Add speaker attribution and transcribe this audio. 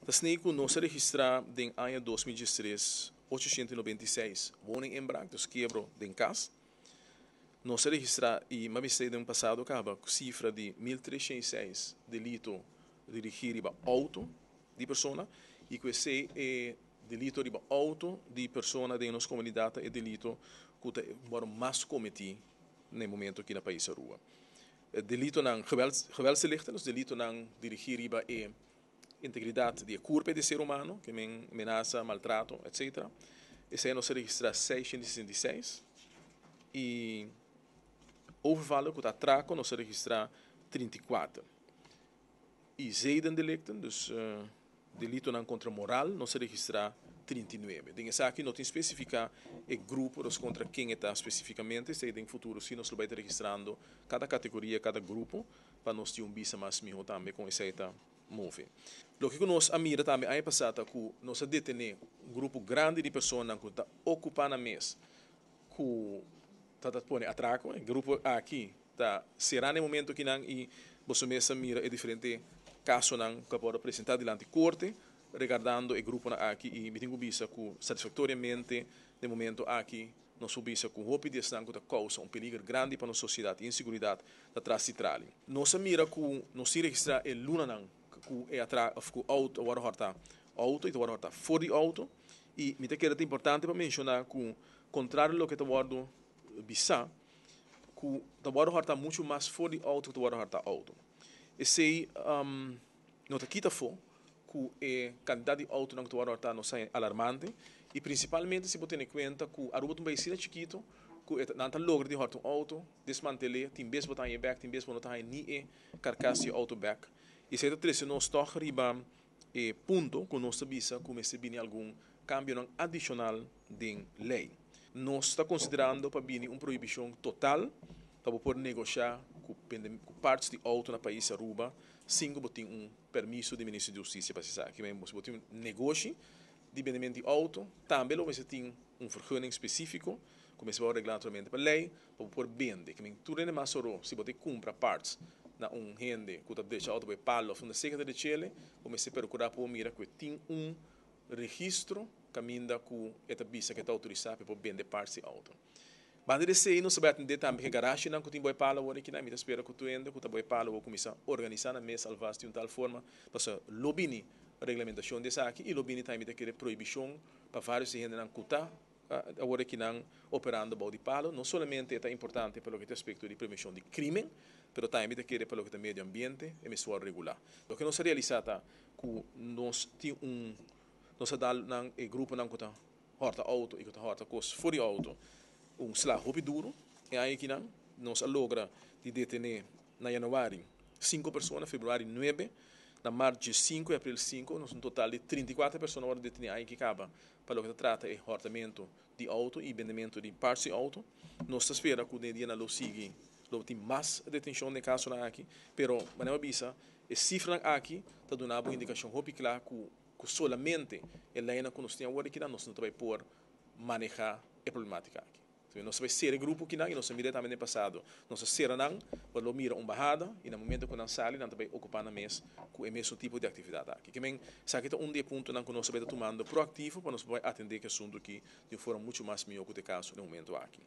Speaker 1: T'asina ku nos a registrá den aña 2013 896 woninginbraak, dus kiebro den kas. Nos a registrá, i m'a bisa den pasado kaba, sifra di 1306 delito dirigí riba outo di persona i ku esei e delito riba outo di persona den nos komunidat e delito ku ta mas kometí na momento aki na pais Aruba. Delitonan geweldsdelicten, dus delitonan dirigí riba e integridat di kurpa di ser humano, ke men menasa, maltrato, etc. Esei nos a registrá 666 i overvallen, ku ta atrako, nos a registrá 34. I zedendelicten, dus delitonan kontra moral, nos a registrá 39. Den esaki no tin spesifiká e grupo, dus kontra ken ta spesífikamente, esei den futuro si nos lo bai registrando kada kategoria, kada grupo, pa nos tin un bista mas mihó tambe kon esei ta move. Loke nos a mira tambe aña pasá ta ku nos a detené un grupo grandi di persona ku ta okupá nan mes ku ta pone atrako, e grupo aki ta será na momento ku nan i boso mes a mira e diferente kasonan ku por presentá dilanti korte regardando e gruponan aki i mi tin ku bisa ku satisfaktoriamente na momento aki nos por bisa ku hopi di esnan ku ta kousa un peliger grandi pa nos sosiedat i inseguridat ta tras di trali. Nos a mira ku nos a registrá e lunanan ku e atra of ku outo a hòrta outo i ta hòrta for di outo i mi ta kere ta importante pa menshoná ku, kontrario loke ta wòrdu bisá, ku ta wòrdu hòrta muchu mas for di outo ku ta wòrdu hòrta outo. Esei no ta kita afó ku e kantidat di outonan ku ta wòrdu hòrta no ta alarmante i prinsipalmente si bo tene kuenta ku Aruba ta un pais chikitu ku nan ta logra di hòrta un outo, desmantel'é, tin bes bo ta haña bèk, tin bes bo no ta haña ni e karkas di outo bèk. I esei ta trese nos tòg riba e punto ku nos ta bisa ku mester bini algun kambionan adishonal den lei. Nos ta konsiderando pa bini un prohibishon total pa bo por negoshá ku parts di outo na pais Aruba sin ku bo tin un permiso di Minister di Hustisia pa esaki. Si bo tin un negoshi di bendementu di outo, tambe lo mester tin un vergunning spesífiko ku mester wòrdu reglá naturalmente pa lei pa bo por bende. Ke men tur hende mas oro si bo ta kumpra parts na un hende ku ta drecha outo pa e palo òf unda sea ku ta drech'é, bo mester perkurá pa bo mira ku e tin un registro kaminda ku e ta bisa ku e ta outorisá pa e por bende parts di outo. Banda di esei nos ta bai atendé tambe ku e garashinan ku tin bou e palo awor aki nan. Mi ta spera ku tur hende ku ta bou e palo awor kuminsá organisá nan mes alvast di un tal forma pasobra lo bini reglamentashon di esaki i lo bini tambe mi ta kere prohibishon pa vários di hendenan ku ta awor aki nan operando bou di palo. No solamente e ta importante pa loke ta aspekto di prevenshon di krimen, pero tambe mi ta kere pa loke ta medio ambiente e mester wòrdu regulá. Loke nos a realisá ta ku nos tin un nos a dal nan e gruponan ku ta hòrta outo i ku ta hòrta kos for di outo un sla hopi duru e aña akinan. Nos a logra di detené na yanüari sinku persona, februari nuebe, na mart 15 i aprel 5. Nos un total di 34 persona a wòrdu detené aña aki kaba pa loke ta trata e hòrtamentu di outo i bendementu di parts di outo. Nos ta spera ku den e dianan lo sigui lo tin mas detenshon den e kasonan aki, pero manera mi a bisa, e sifranan aki ta duna bo indikashon hopi kla ku solamente e leinan ku nos tin awor akinan nos no ta bai por manehá e problemátika aki. Nos ta bai sera e grupo akinan i nos a mira tambe den pasado. Nos a sera nan pa lo mira un bahada i na momento ku nan sali nan ta bai okupá nan mes ku e mesun tipo di aktividat aki. Ke men esaki ta un di e puntonan ku nos ta bai ta tumando proaktivo pa nos por bai atendé ku e asuntu aki di un forma muchu mas mihó ku ta e kaso na e momento aki.